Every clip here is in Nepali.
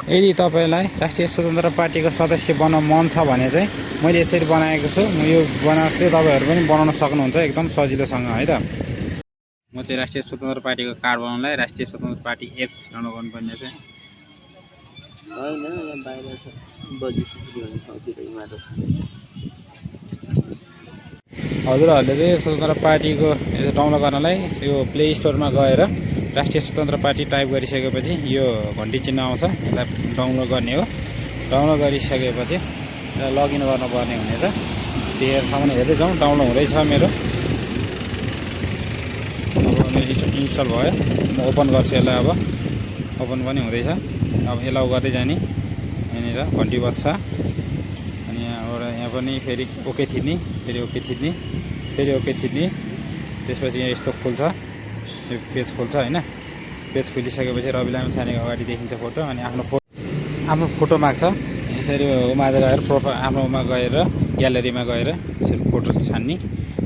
यदि तपाईँलाई राष्ट्रिय स्वतन्त्र पार्टीको सदस्य बन्न मन छ भने चाहिँ मैले यसरी बनाएको छु। यो बनाउँदै तपाईँहरू पनि बनाउन सक्नुहुन्छ एकदम सजिलोसँग है त। म चाहिँ राष्ट्रिय स्वतन्त्र पार्टीको कार्ड बनाउनलाई राष्ट्रिय स्वतन्त्र पार्टी एप्स डाउनलोड गर्नुपर्ने चाहिँ हजुरहरूले चाहिँ स्वतन्त्र पार्टीको डाउनलोड गर्नलाई यो प्ले स्टोरमा गएर राष्ट्रिय स्वतन्त्र पार्टी टाइप गरिसकेपछि यो घन्टी चिन्ह आउँछ, यसलाई डाउनलोड गर्ने हो। डाउनलोड गरिसकेपछि यसलाई लगइन गर्नुपर्ने हुनेछ। धेरैसम्म हेर्दै जाउँ, डाउनलोड हुँदैछ मेरो। अब मेरो इन्स्टल भयो, म ओपन गर्छु यसलाई। अब ओपन पनि हुँदैछ। अब एलाउ गर्दै जाने, यहाँनिर घन्टी बज्छ। अनि यहाँबाट यहाँ पनि फेरि ओके थिच्ने, फेरि ओके थिच्ने, फेरि ओके थिच्ने। त्यसपछि यहाँ यस्तो खुल्छ, यो पेज खुल्छ होइन। पेज खुलिसकेपछि रवि लामिछानेको अगाडि देखिन्छ फोटो। अनि आफ्नो फोटो माग्छ। यसरी उमा गएर आफ्नोमा गएर ग्यालेरीमा गएर यसरी फोटो छान्ने।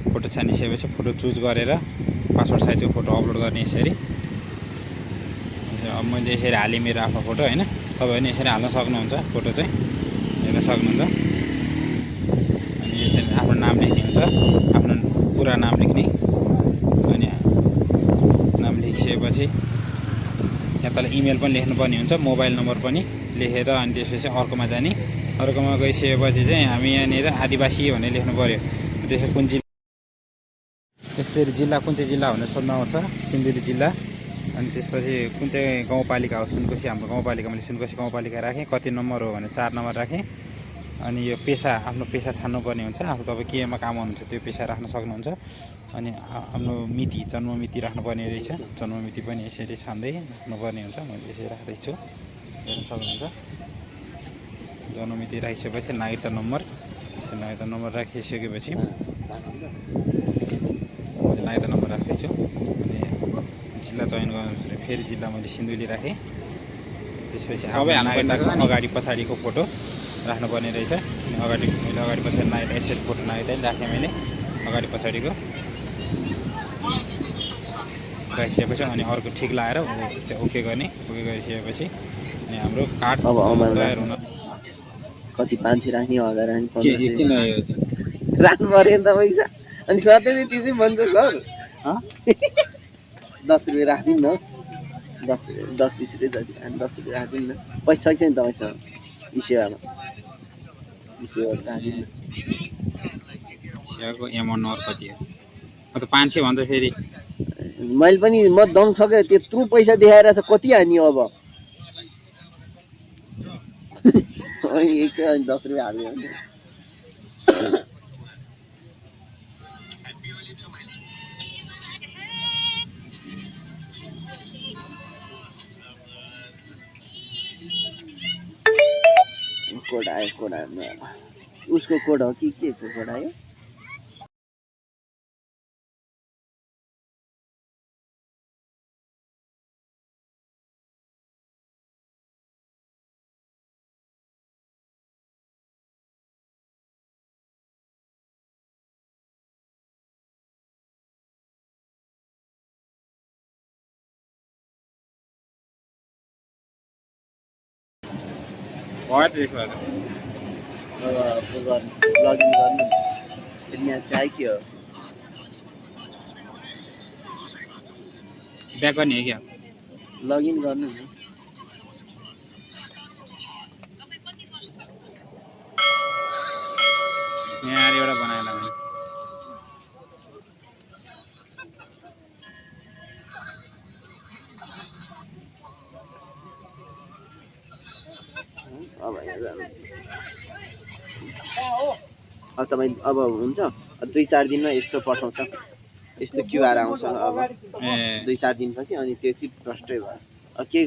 फोटो छानिसकेपछि फोटो चुज गरेर पासपोर्ट साइजको फोटो अपलोड गर्ने। यसरी अब मैले यसरी हालेँ मेरो आफ्नो फोटो होइन। तपाईँहरू पनि यसरी हाल्न सक्नुहुन्छ, फोटो चाहिँ हेर्न सक्नुहुन्छ। अनि यसरी आफ्नो नाम लेख्ने हुन्छ, आफ्नो पुरा नाम लेख्ने। अनि नाम लेखिसकेपछि यहाँ तल इमेल पनि लेख्नुपर्ने हुन्छ, मोबाइल नम्बर पनि लेखेर अनि त्यसपछि अर्कोमा जाने। अर्कोमा गइसकेपछि चाहिँ हामी यहाँनिर आदिवासी भनेर लेख्नु पऱ्यो। त्यसपछि कुन जिल्ला, यसरी जिल्ला कुन चाहिँ जिल्ला भनेर सोध्नु आउँछ, सिन्धुली जिल्ला। अनि त्यसपछि कुन चाहिँ गाउँपालिका हो, सुनकोशी। हाम्रो गाउँपालिका मैले सुनकोशी गाउँपालिका राखेँ। कति नम्बर हो भने 4 नम्बर राखेँ। अनि यो पेसा, आफ्नो पेसा छान्नुपर्ने हुन्छ। आफ्नो तपाईँ केमा काम गर्नुहुन्छ त्यो पेसा राख्न सक्नुहुन्छ। अनि आफ्नो मिति, जन्म मिति राख्नुपर्ने रहेछ। जन्म मिति पनि यसरी छान्दै राख्नुपर्ने हुन्छ। मैले यसरी राख्दैछु, हेर्न सक्नुहुन्छ। जन्म मिति राखिसकेपछि नागरिकता नम्बर, यसरी नागरिकता नम्बर राखिसकेपछि मैले नागरिकता नम्बर राख्दैछु। अनि जिल्ला चयन गर्नु, फेरि जिल्ला मैले सिन्धुली राखेँ। त्यसपछि नागरिकताको अगाडि पछाडिको फोटो राख्नुपर्ने रहेछ। अनि मैले अगाडि पछाडि नागरिकता यसरी फोटो नागरिकता राखेँ मैले अगाडि पछाडिको राखिसकेपछि अनि अर्को ठिक लगाएर ओके गर्ने। ओके गरिसकेपछि अनि हाम्रो कार्ड तयार हुन। कति 500 राख्ने, 1000 राख्ने, 1500 राख्नु पर्यो नि त पैसा। अनि सधैँ त्यसै भन्छ सर 10 रुपियाँ राखिदिउँ न, 10-20 रुपियाँ जति, अनि 10 रुपियाँ राखिदिउँ न। पैसा छ कि छैन तपाईँसँग? विषयमा राखिदिउँ। सेवाको एमाउन्ट नम्बर कति हो? त 500 भन्छ फेरि। मैले पनि म दम छ क्या, त्यत्रो पैसा देखाएर छ, कति हान्ने अब? एक चाहिँ 10 रुपियाँ हाल्यो भने कोड आयो। कोड हाल्नु उसको कोड हो कि के को कोड आयो? भयो त त्यसो भए त। लगइन गर्नु यहाँ चाहिँ के हो? ब्याक गर्ने हो क्या? लगइन गर्नु नि। यहाँ एउटा बनाएला मैले। अब तपाईँ अब हुन्छ 2-4 दिनमा यस्तो पठाउँछ, यस्तो क्युआर आउँछ। अब 2-4 दिनपछि अनि त्यो चाहिँ प्रष्टै भयो। के